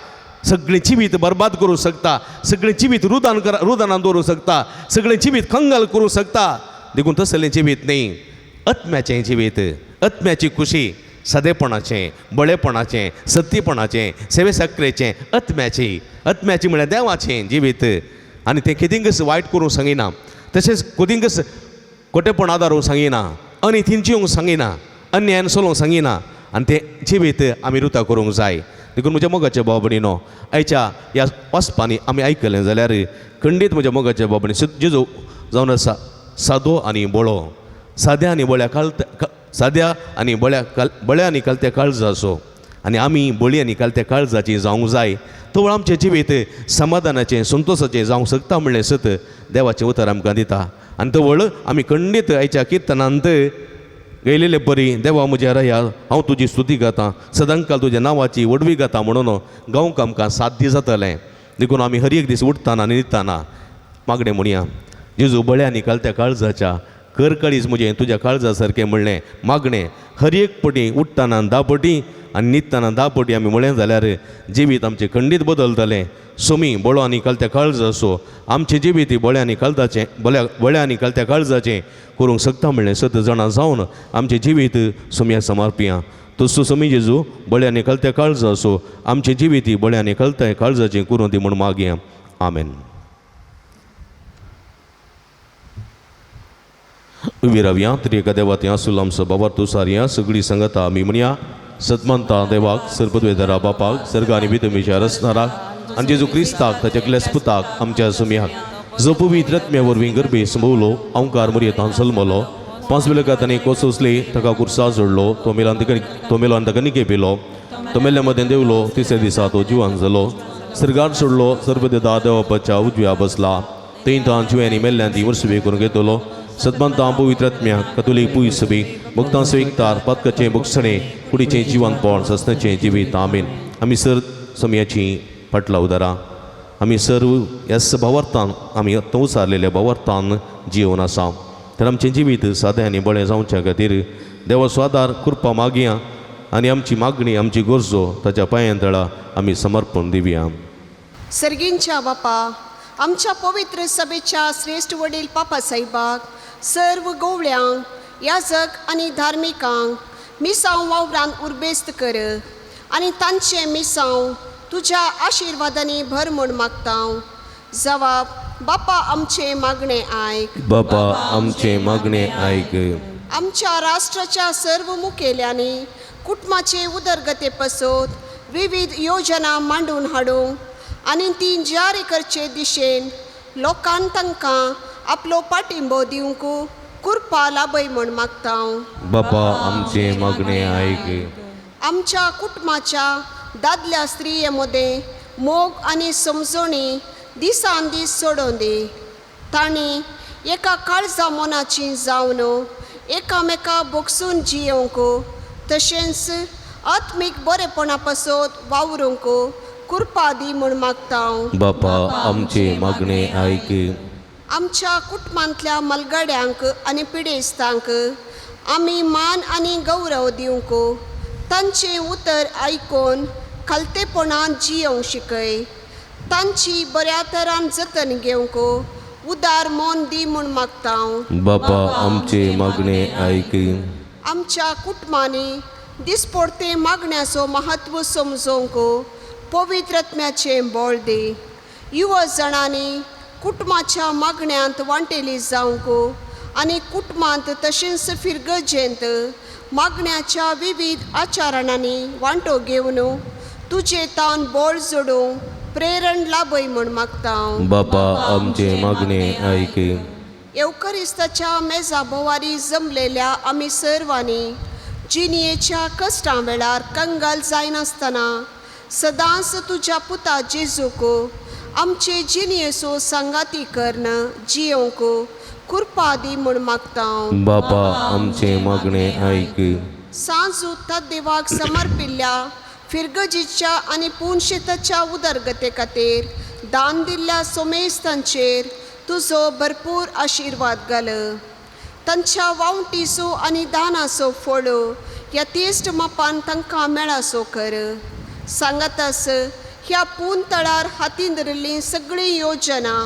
सगळें जिवीत बरबाद करूं शकता, सगळें जिवीत रुदान रुदानान दवरूं शकता, सगळें जिवीत कंगाल करूं शकता. देखून तसलें जिवीत न्ही, आत्म्याचें जिवीत, आत्म्याची खुशी, सादेपणाचें, बळेपणाचें, सत्यपणाचें, सेवे साकरेचें, आत्म्याची. आत्म्याची म्हळ्यार देवाचें जिवीत. आनी तें कितेंकच वायट करूंक सांगिना, तशेंच कोदिंकच खोटेपण आदारूंक सांगिना, आनी थिंची येवंक सांगिना, अन्यायान चलोवंक सांगिना. आनी तें जिवीत आमी रुता करूंक जाय. देखून म्हज्या मोगाच्या भाव भयणीनो, आयच्या ह्या वाचपांनी आमी आयकलें जाल्यार खंडीत म्हज्या मोगाच्या भाव भयणी जेजू जावन आसा सादो आनी बळो, साद्या आनी बळ्या काल, साद्या आनी बळ्या काल, बळ्या आनी कालत्या काळजाचो. आनी आमी बळी आनी कालत्या काळजाची जावंक जाय. तवळ आमचें जिवीत समाधानाचें, संतोशाचें जावंक शकता म्हणलें सत देवाचें उतर आमकां दिता. आनी तवळ आमी खंडीत आयच्या किर्तनांत गेलेले परी देवा म्हज्या रया हांव तुजी स्तुती गाता, सदांकाल तुज्या नांवाची व्हडवी गाता म्हणून गावंक आमकां साध्य जातलें. देखून आमी हर एक दीस उठताना आनी न्हिदताना मागणें म्हणया, जेजू बळ्या आनी कालत्या काळजाच्या कर काळीज म्हजें तुज्या काळजा सारकें म्हणलें मागणें हर एक पटी उठ्ठना 10 पटी आनी न्हिदतना 10 पटी आमी म्हळें जाल्यार जिवीत आमचें खंडीत बदलतलें. सोमी बळो आनी कलत्या काळजाचो आमचें जिवीत बळ्या आनी कलताचें बळ्या आनी कलत्या काळजाचें करूंक शकता म्हणलें सत जाणां जावन आमचें जिवीत सोमया समर्पिया. तसो सोमी जेजू बळ्या आनी कलत्या काळजाचो आमचें जिवीत बळ्या आनी कलत्या काळजाचें करूं दी म्हूण मागया. आमेन. उबी रावया त्रिएका देवा थंय आसूल आमचो बाबार तुसारया सगळी सांगता आमी म्हणया सतमंता देवाक सरपदवेदरा बापाक सर्ग आनी वितमीच्या रचणाराक आनी जेजू क्रिस्ताक ताच्या क्लेस पुताक आमच्या सुमयाक जो पवित्र आत्म्या वरवीं गर्भे संभवलो अंकार मरयेतान जल्मलो 5 वेल्या ताणें कोसोसले ताका कुर्सा जोडलो तो मेलान ताका निके पिलो तो मेल्ल्या मदें देवलो तिसऱ्या दिसा तो जिवान जालो सर्गार सोडलो सर्वदेदा देवापाच्या उजव्या बसला थंय तां जिव्यांनी मेल्ल्यान ती वर्सुबी करून घेतलो. सतमंता पवित्र आत्म्याक कतोलीक पुयसबी भक्तांचो एकतार पातकाचें भोगसणें कुडीचें जिवनपण ससनाचें जिवीत. आमेन. आमी सर समयाची फाटला उदारां आमी सर्व ह्या भावार्थान आमी तंवसारलेल्या भावार्थान जिवन आसा तर आमचें जिवीत सादें आनी बळें जावच्या खातीर देवाचो आदार कृपा मागया आनी आमची मागणी आमची गरजो ताच्या पांयां तळा आमी समर्पण दिवया. सर्गींच्या बापा आमच्या पवित्र सभेच्या श्रेश्ठ वडील पापा साहेबाक सर्व गोवळ्यांक याजक आनी धार्मिकांक मिसांव वावरान उर्बेस्त कर आनी तांचें मिसांव तुज्या आशिर्वादांनी भर म्हूण मागता. जवाब बापा आमचें मागणें आयक. बापा आमचें मागणें आयक. आमच्या राष्ट्राच्या सर्व मुखेल्यांनी कुटुंबाचे उदरगते पासत विविध योजना मांडून हाडूंक आनी ती जारी करचे दिशेन लोकान तांकां आपलो पाठिंबो दिवंक कृपा लाभय म्हूण मागता. बापा आमचें मागणें आयक. आमच्या कुटुंबाच्या दादल्या स्त्रिये मदें मोग आनी समजणी दिसान दीस सोडोवन दी. तांणी एका काळजा मनाची जावन एकामेका बोगसून जियोवंक तशेंच आत्मीक बरेपणा पासत वावरूंक कृपा दी म्हूण मागता. बापा आमचें मागणें आयक. आमच्या कुटुंबांतल्या मलगड्यांक आनी पिडेस्तांक आमी मान आनी गौरव दिवंक तांचें उतर आयकून खालतेपणान जियोवंक शिकय. तांची बऱ्या तरान जतन घेवंक उदार मन दी म्हूण मागता. बापा आमचें मागणें आयक. आमच्या कुटुंबांनी दिसपडते मागण्याचो महत्व समजोवंक पवित्र आत्म्याचें बळ दी. युवा जाणांनी कुटुंबाच्या मागण्यांत वांटेली जावंक आनी कुटुंबांत तशेंच फिरगजेंत मागण्याच्या विविध आचरणांनी वांटो घेवन तुजे तान बळ जोडूंक प्रेरण लाभय म्हूण मागता. बापा आमचें मागणें आयक. येवकरिस्ताच्या मेजा भोवारी जमलेल्या आमी सर्वांनी जिणयेच्या कश्टां वेळार कंगाल जायनासतना सदांच तुज्या पुता जेजूक आमचे जिणयेचो सांगाती कर्ण जियोवंक कृपा दी म्हूण मागता. बापा आमचें मागणें आयक. सांजू देवाक समर्पिल्ल्या फिरगजीच्या आनी पुनशेताच्या उदरगते खातीर दान दिल्ल्या सोमेस्तांचेर तुजो भरपूर आशिर्वाद घाल. तांच्या वावटीचो आनी दानाचो फळ ह्या तेश्ट मापान तांकां मेळासो कर. सांगातास ह्या पून तळार हातीन धरिल्ली सगळी योजना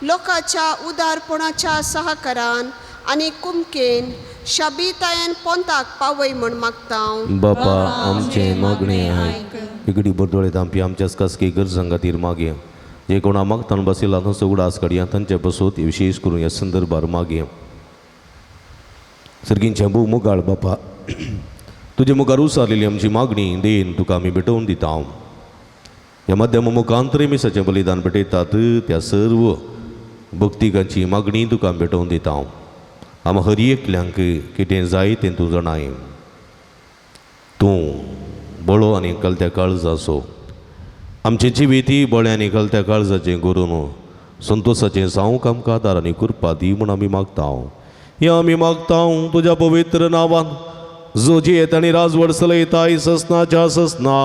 लोकांच्या उदारपणाच्या सहकारान आनी कुमकेन शाबीतायन पोंताक पावय म्हूण मागता. बापा आमचें मागणें आयक. इगडी बरदोळे धांपी आमच्याच खासगी गरजां खातीर मागया. जे कोणा मागतान बशिल्ला तांचो उगडास काडया तांचे बसोत विशेश करून ह्या संदर्भार मागया. सर्गींचें भोव मुगाळ बापा तुजे मुखार उसारलेली आमची मागणी देन तुका आमी भेटोवन दिता. ह्या माध्यमा मुखांतरे मिसाचें बलिदान भेटयतात त्या सर्व भक्तिकांची मागणी तुका आमी भेटोवन दिता. आम हर एकल्यांक कितें जाय तें तूं जाणाय. तूं बळो आनी कलत्या काळजाचो आमचें जिवीत बळें आनी कलत्या काळजाचें करून संतोसाचें जावंक आमकां आदार आनी कृपा दी म्हूण आमी मागता. हें आमी मागता तुज्या पवित्र नांवान जो जियेत आनी राजवड चलयता ससनाच्या ससना.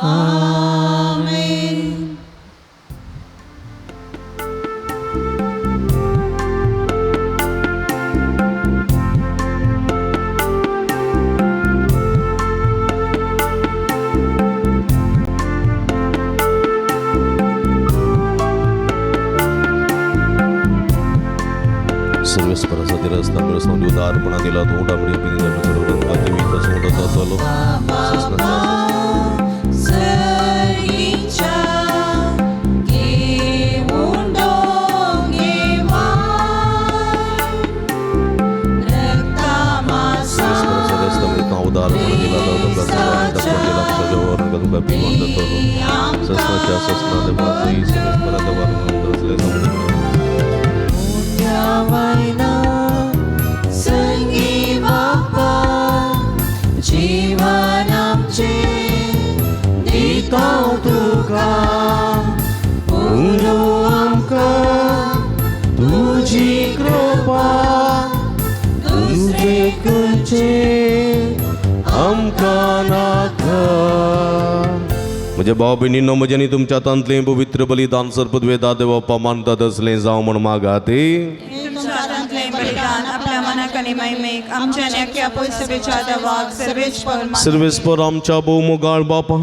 आमेन. सर्वेस्पराचा रस्ता मिरस्ता उदारपणा दिला तोंडा जिवीत सोंड जातलो. जीवन आमचें दिता तुका पुरो आमकां तुजी कृपा दुसरे करचें आमकां नाका. म्हज्या भाव भयणींनो, म्हज्या आनी तुमच्या हातांतलें पवित्र बलिदान सर्पद्वेदा देवप्पा मानतात असलें जावं म्हूण मागात. सर्वेस्पर आमच्या भोवमोगाळ बापा,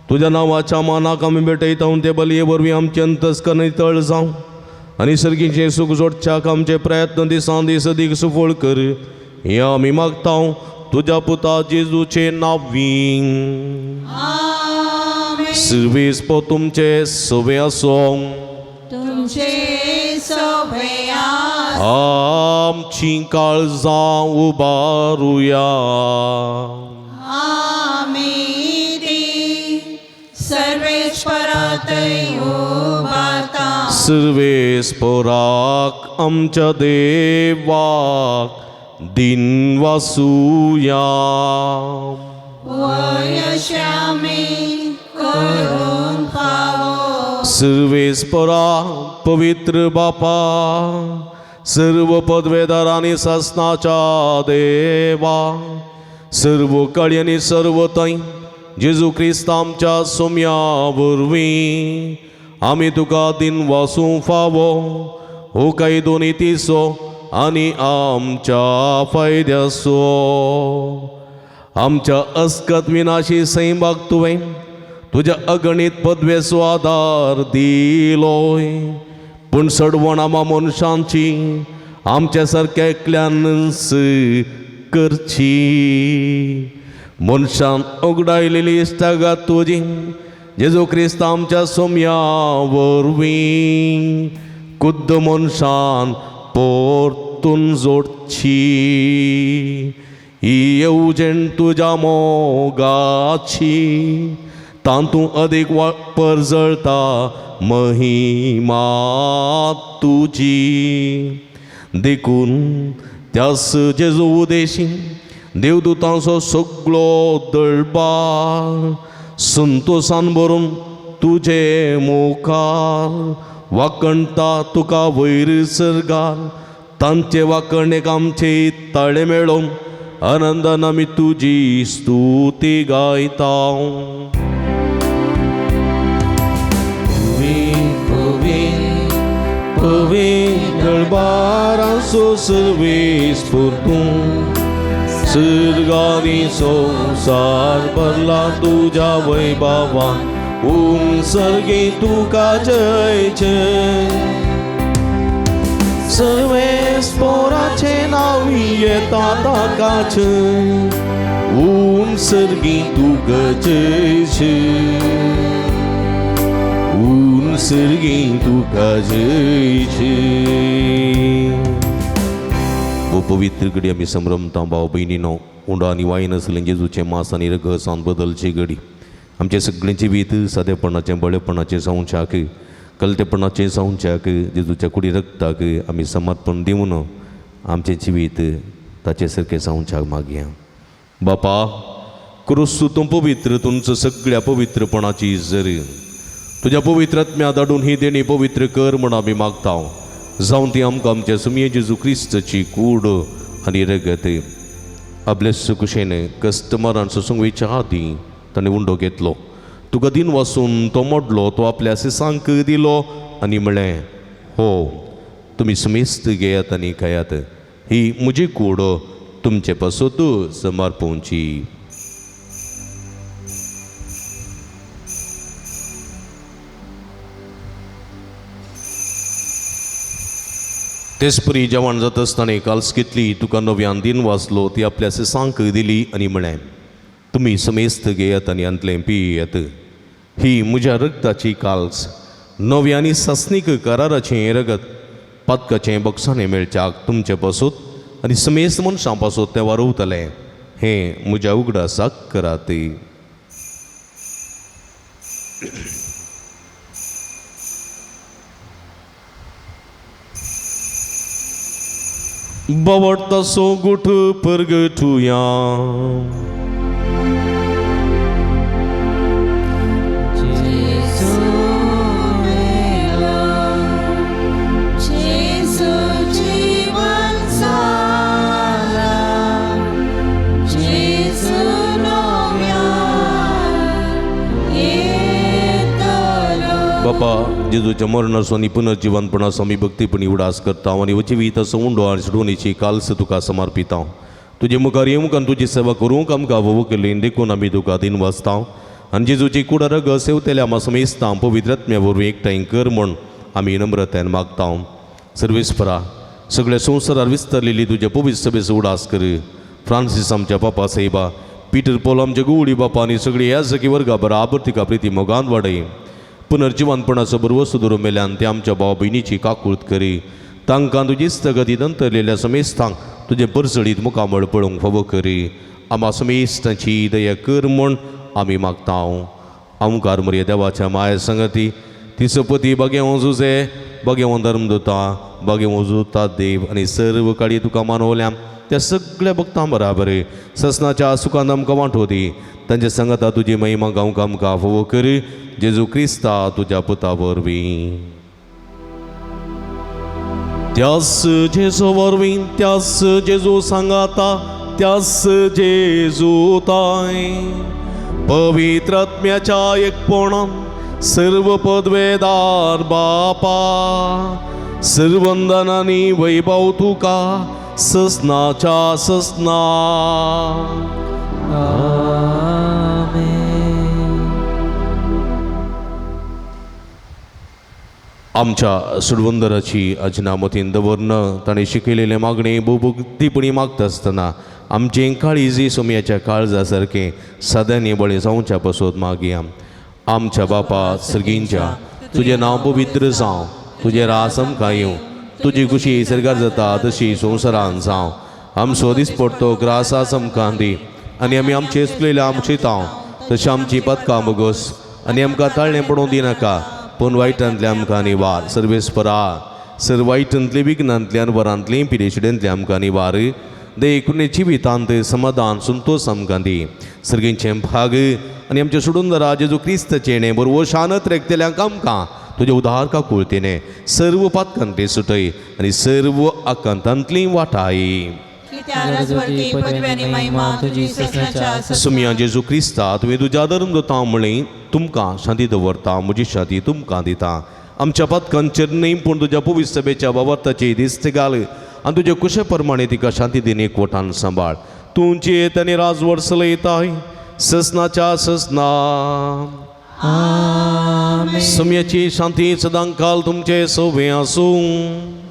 तुज्या नांवाच्या मानाक आमी भेटयता ते बलये वरवीं आमचें अंतस्करण तळ जावं आनी सर्गीचें सूख जोडच्याक आमचे प्रयत्न दिसान दीस अदीक सुफळ कर, हें आमी मागता तुज्या पुता जेजूचे नांवीं. सर्वेस्पर तुमचे सवे आसूं. तुमचे सवे आमची काळजां उबारुया. आमी ती सर्वेस्परातय उबारता. सर्वेस्पराक आमच्या देवाक दिन वासुया. वयश्यामी करूंक फावो. सर्वेस्परा पवित्र बापा, सर्व पदवेदार आनी सासनाच्या देवा, सर्व काळी आनी सर्व थंय जेजू क्रिस्त आमच्या सोम्या वरवीं आमी तुका दिन वासूं फावो हो कायदो नितीचो आनी आमच्या फायद्याचो. आमच्या अस्कत विनाशी सैमाक तुवें तुज्या अगणीत पदवेचो आदार दिलोय, पूण सडवण आमा मनशांची आमच्या सारक्या एकल्यानच करची. मनशान उगडायलेली इश्टागात तुजी जेजू क्रिस्त आमच्या सोम्या वरवीं खुद्द मनशान परतून जोडची. ही येवजण तुज्या मोगाची तातूंत अदीक परजळता महिमा तुजी. देखून त्यास जेजू उदेशी देवदूतांचो सगळो दळबार संतोसान भरून तुजे मुखार वाकणटा तुका वयर सर्गार तांचे वाकणेक आमचे ताळे मेळोवन आनंदान आमी तुजी स्तुती गायता. पवित्र सर्वेस्पर तूं सर्गानी संवसार भरला तुज्या वैभवान, ओम सर्गे तुका जय जय. सर्वेस्पराचें नांव येता ताकाच, ओम सर्गे तुका जय जय, ओम सर्गे तुका जय जय. वो पवित्र घडी आमी संभ्रमता भाव भयणीनो, उंडो आनी वायन आसलें जेजूचें मांस आनी रगसान बदलची घडी आमचें सगळें जिवीत सादेपणाचें बळेपणाचें जावच्याक कलतेपणाचें जावच्याक जेजूच्या कुडी रक्ताक आमी समर्पण दिवन आमचें जिवीत ताचे सारकें जावच्याक मागया. बापा, क्रिस्तू तूं पवित्र, तुमचो सगळ्या पवित्रपणाची जर तुज्या पवित्र आत्म्या धाडून ही देणी पवित्र कर म्हूण आमी मागता. जावन ती आमकां आमच्या सुमये जेजू क्रिस्ताची कूड आनी रगत. आपले सुकुशेन कस्टमरान सोसूंक वयच्या आदीं ताणें उंडो घेतलो, तुका दिन वासून तो मोडलो, तो आपल्या सिसांक दिलो आनी म्हळें, हो तुमी समेस्त घेयात आनी खायात, ही म्हजी कूड तुमचे पासत समर्पणची. तेचपरी जेवण जाता आसतना काल्स घेतली, तुका नव्यान दिन वाचलो, ती आपल्या सांक दिली आनी म्हळें, तुमी समेस्त घेयात आनी हांतलें पियेयात. ही म्हज्या रगताची काल्स, नव्या आनी सासणीक कराराचें रगत, पातकाचें बक्षाणें मेळच्याक तुमचे पासूत आनी समेस्त मनशां पासूत तें वारवतलें. हें म्हज्या उगडासाक करात. बावडतासो गुठ परगटुया. जेजू जीवन जाला, जेजू नव्यान येतलो. बापा, जेजूच्या मरणाचो आनी पुनर्जिवनपणाचो आमी भक्तीपणी उडास करता आनी जिवीत असो उंडो आनी सोडवणीची काल्स तुका समर्पिता. तुजे मुखार येवंक आनी तुजी सेवा करूंक आमकां वोव केली देखून आमी तुका दिन वाचता आनी जेजूची कुडा रगत सेवतेल्या आमा समेस्तां पवित्र आत्म्या वरवीं एकठांय कर म्हूण आमी नम्रतायेन मागता. सर्वेस्परा, सगळ्या संवसारार विस्तारलेली तुज्या पवित्र सभेचो उडास कर. फ्रांसीस आमच्या बापा साहेबा, पीटर पॉल आमच्या गुवडी बापा आनी सगळी ह्या सखी वर्गा बराबर तिका प्रिती मोगान वाडय. पुनर्जिवनपणाचो बरवसो धरून मेल्यान ते आमच्या भाव भयणीची काकूळत करी. तांकां तुजी स्थगतीत अंतरलेल्या समेस्तांक तुजें परसळीत मुखामळ पळोवंक फावो करी. आमा समेस्तांची दया कर म्हूण आमी मागता. आमकार मरया देवाच्या माया संगती ती सपती बागेवं जुजे, बागेवं धर्मदुता, बागेवं जुता देव आनी सर्व काळी तुका मानवल्या त्या सगळ्या भक्तां बराबर ससनाच्या सुखान आमकां वांटो दी. तांच्या संगता तुजी महिमा गावंक आमकां फावो कर. जेजू क्रिस्ता तुज्या पुता वरवीं. त्यास जेजू वरवीं, त्यास जेजू सांगाता, त्यास जेजू ताय पवित्र आत्म्याच्या एकपणान सर्व पदवेदार बापा, सर्वंदनानी वैभव तुका ससनाच्या ससना. आमच्या सुडवंदराची अजनामतीन दवरन ताणें शिकयलेलें मागणें भोवभक्तीपणी मागता आसतना आमचें काळीज सोमयाच्या काळजा सारकें सदांनी बळें जावच्या पासत मागया. आमच्या बापा सर्गींच्या, तुजें नांव पवित्र जावं, तुजें रास आमकां येवं, तुजी खुशी सर्गार जाता तशी संवसारान जावं. आमचो दिसपडतो ग्रास आमकां दी आनी आमी आमचे चुकलेल्या आमचे तांव तशें आमची पदकां बोगस आनी आमकां ताळणें पडूं दिनाका, पूण वायटांतले आमकां निवार. सर्वेस्परा, सर वायटांतली विघ्नांतली अनवरांतली पिरेशिडेंतली आमकां निवार. देखून जिवितांत समाधान संतोष आमकां दी. सर्गींचें भाग आनी आमचें सोडून जेजू क्रिस्ताचें बरोबर शानत रेखतल्यांक आमकां तुज्या उदार काकुळतेने सर्व पातकांतली सुटय आनी सर्व आकांतांतली वाटाय. सुमया जेजू क्रिस्ता, तुवें तुज्या धर्म दवरता म्हळें तुमकां शांती दवरता, म्हजी शांती तुमकां दिता. आमच्या पातकांचेर न्हय पूण तुज्या पवित्र सभेच्या वावरताची दिस्त घाल आनी तुज्या कुशे प्रमाणे तिका शांती दिन एकवटान सांबाळ. तुमची येत आनी राजवट चलयताय ससनाच्या ससना. सम्याची शांती सदांकाल तुमचे सोवे आसूं.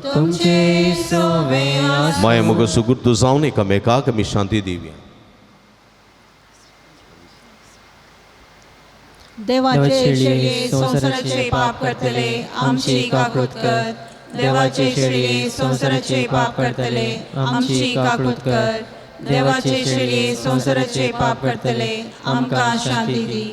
तुमचे सोवे आसूं. माया मग सुगुर्त जावन एकामेकाक आमी शांती दिवया. देवाचे शेळये संवसाराचे पाप करतले आमची काकूत कर. देवाचे शेळये संवसाराचे पाप करतले आमची काकूत कर. देवाचे शेळये संवसाराचे पाप करतले आमकां शांती दी.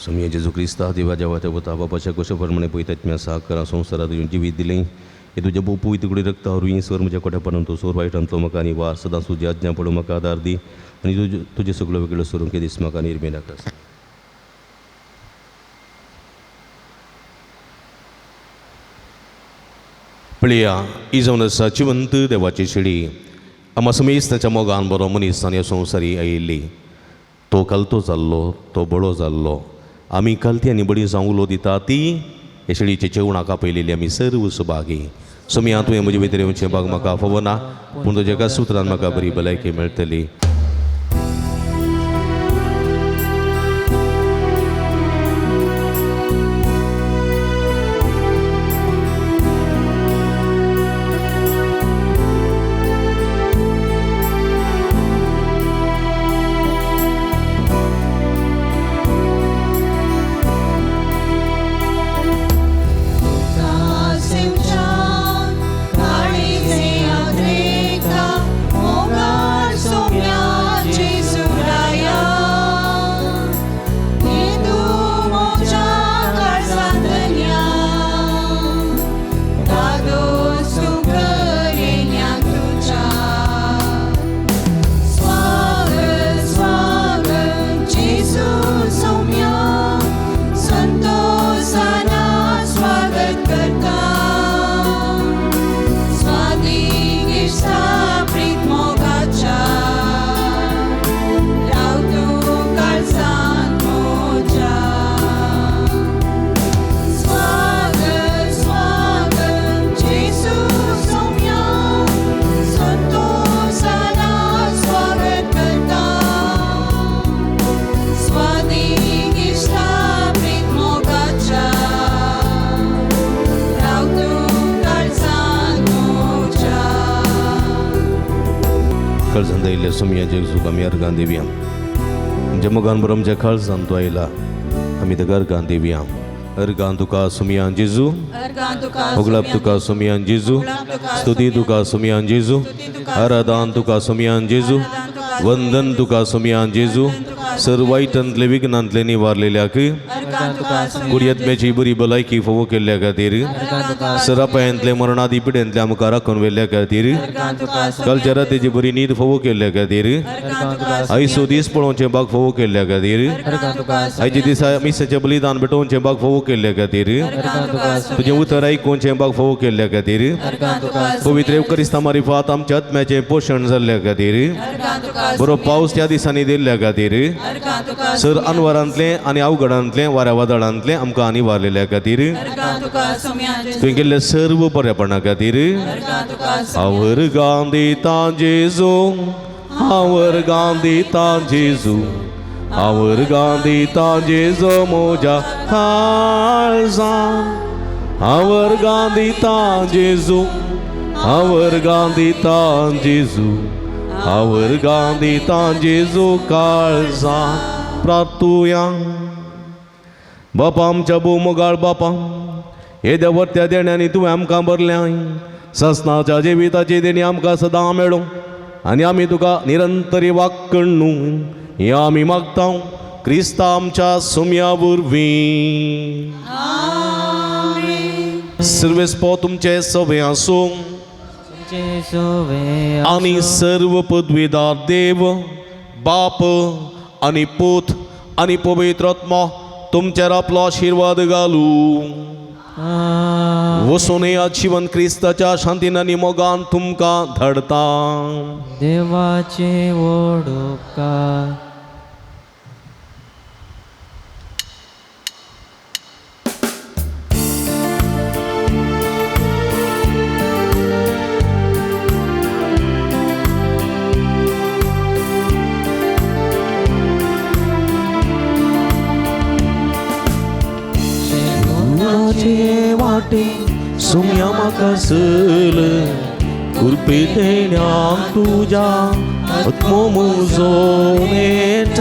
सोमया जेजू क्रिस्ता देवा देवाच्या पुता बापाच्या कुशा प्रमाणे पयतात साकरा संवसारात येवन जिवीत दिलें. हे तुज्या बोपूय तुगडी रक्ता वरवीं स्वर म्हज्या कोट्यापणान तो सोर वायटांतलो म्हाका आनी वार सदांच तुजी आज्ञा पडूं म्हाका आदार दी आनी तुजे तुजें सगळो वेगळो सोरूंक दीस म्हाका निर्मी नाका. पळया ही जावन आसा जिवंत देवाची शेळी. आमा समेस्त ताच्या मोगान बरो मनीस आनी संवसारी आयिल्ली. तो कलतो जाल्लो, तो बळो जाल्लो. आमी कलती आनी बडी जावंक उलो दिता ती हे शेळीचे जेवणाक आपयलेली आमी सर्व सुभागी. सोमया तुवें म्हजे भितर येवचें भाग म्हाका फावना, पूण तुज्या एका सुत्रान म्हाका बरी भलायकी मेळटली. काळजान आयिल्ल्या सुमया जेजूक आमी अर्गां दिवया. आमच्या मोगान बरो आमच्या काळजान तूं आयला, आमी ताका अर्गां दिवया. अर्गां तुका सुमया जेजू, होगळाप तुका सुमया जेजू, स्तुती तुका सुमया जेजू, आराधन तुका सुमया जेजू, वंदन तुका सुमया जेजू. सर वायटांतले विघ्नांतले निवारलेल्याक, कुडयत्म्याची बरी भलायकी फावो केल्ल्या खातीर, सरापायांतले मरणादी पिड्यांतले आमकां राखून व्हेल्ल्या खातीर, कालच्या रातीची बरी न्हीद फावो केल्ल्या खातीर, आयसो दीस पळोवचें बाग फावो केल्ल्या खातीर, आयच्या दिसा मिसाचें बलिदान भेटोवचें बाग फावो केल्ल्या खातीर, तुजें उतर आयकुचें बाग फावो केल्ल्या खातीर, पवित्र एवकरिस्ता मारिफात आमच्या आत्म्याचें पोशण जाल्ल्या खातीर, बरो पावस त्या दिसांनी दिल्ल्या खातीर, सर अनवरांतलें आनी अवघडांतलें वाऱ्या वादळांतलें आमकां आनी वारलेल्या खातीर, तुवें केल्ल्या सर्व बरेपणा खातीर, हांव अर्गां दितां जेजू, हांव अर्गां दितां जेजू, हांव अर्गां दितां जेजू म्हज्या काळजान, हांव अर्गां दितां जेजू, हांव अर्गां दितां जेजू, हांव अर्गां दितां जेजू काळजान. प्रार्थुया. बापा आमच्या भोव मोगाळ बापा, येद्या वर्त्या देण्यांनी तुवें आमकां भरल्याय, ससनाच्या जिविताची देणी आमकां सदां मेळूं आनी आमी तुका निरंतरी वाक्कण न्हू हें आमी मागता क्रिस्ता आमच्या सुमया वरवीं. सर्वेस्पो तुमचे सवे आसूं आनी सर्व पदवीदार देव बाप आनी पूत आनी पवित्र आत्मो तुमचेर आपलो आशिर्वाद घालूं. वचून येयात जिवन क्रिस्ताच्या शांतीन आनी मोगान तुमकां धाडता. देवाचे व्हड उपकार. वाटे सुम्या म्हाका सल कृपे देण्या तुज्या आत्मो म्हजो नेट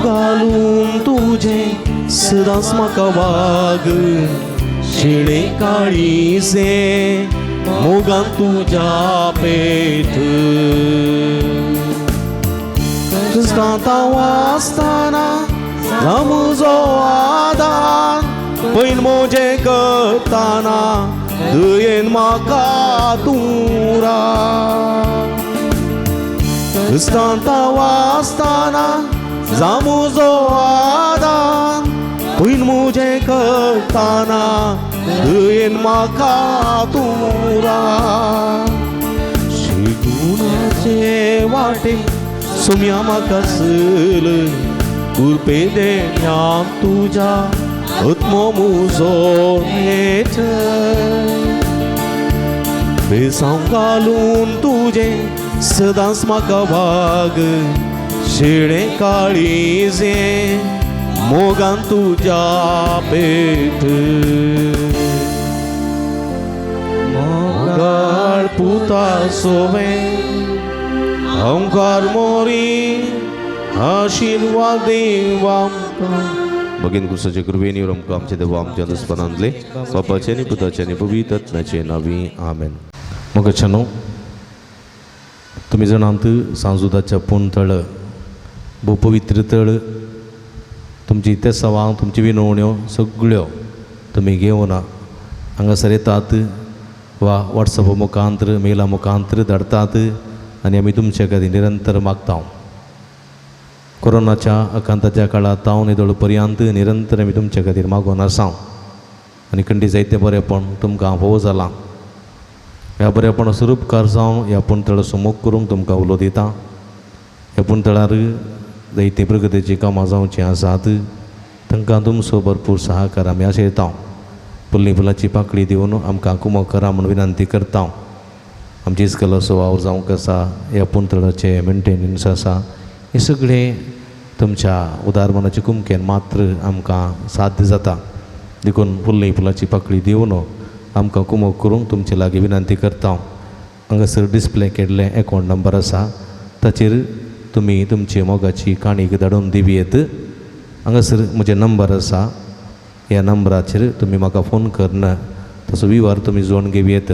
घालून तुजें सदांच म्हाका वाग शेणे काळीसे मोगान तुज्या पेट क्रिस्तांत वाचतना म्हजो आदार पयन म्हजें करतना दयेन म्हाका तूं राख. क्रिस्तांत वाचतना म्हजो आदार पयन म्हजें करतना दयेन म्हाका तूं राख. शिगुणाचे वाटे सुम्या म्हाका सल कृपे देण्या तुज्या आत्मो म्हजो नेट बेसांव घालून तुजें सदांच म्हाका वाग शेणे काळीजें मोगान तुज्या पेट मोगाळ पुता सोवें ओंकार मोरी आशिर्वाद देवा. भगीन कुसाचे कृपेन आमकां आमचे देवा आमच्या दुस्पनांतले बापाचे आनी पुताचे आनी पवित्र आत्म्याचे नांवी आमेन. मोगाच्यानो, तुमी जाणात सांजुदाच्या पूण तळ भोव पवित्र तळ, तुमची तेसावां तुमची विनवण्यो सगळ्यो तुमी घेवन हांगासर येतात वा वॉट्सॅप मुखांतर मेला मुखांतर धाडतात आनी आमी तुमचे खातीर निरंतर मागता. कोरोनाच्या आकांताच्या काळांत हांव निदळ पर्यंत निरंतर आमी तुमचे खातीर मागून आसा आनी खंडी जायतें बरेंपण तुमकां फावो जालां. ह्या बरेंपणा स्वरूपकार जावन ह्या पुणतळाचो मोग करूंक तुमकां उलो दिता. ह्या पुणतळार जायतीं प्रगतीचीं कामां जावचीं आसात, तांकां तुमचो भरपूर सहकार आमी आशयता. फुल्ली फुलाची पाकळी दिवन आमकां कुमक करा म्हूण विनंती करता. आमची इस्कलाचो वावर जावंक आसा, ह्या पुणतळाचें मेंटेनन्स आसा, हें सगळें तुमच्या उदार मनाचे कुमकेन मात्र आमकां साध्य जाता. देखून फुल्ली फुलाची पाकळी दिवन आमकां कुमक करूंक तुमचे लागीं विनंती करता. हांगासर डिस्प्ले केल्लें एकावंट नंबर आसा, ताचेर तुमी तुमची मोगाची काणीक धाडून दिवयेत. हांगासर म्हजें नंबर आसा, ह्या नंबराचेर तुमी म्हाका फोन करून तसो विवार तुमी जोडून घेवयेत.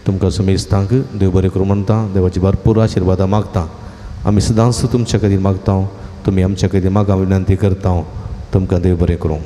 तुमकां समेस्तांक देव बरें करूं म्हणटा, देवाची भरपूर आशिर्वादां मागता. आमी सदांच तुमच्या खातीर मागता, तुमी आमच्या खातीर मागा विनंती करता. तुमकां देव बरें करूं.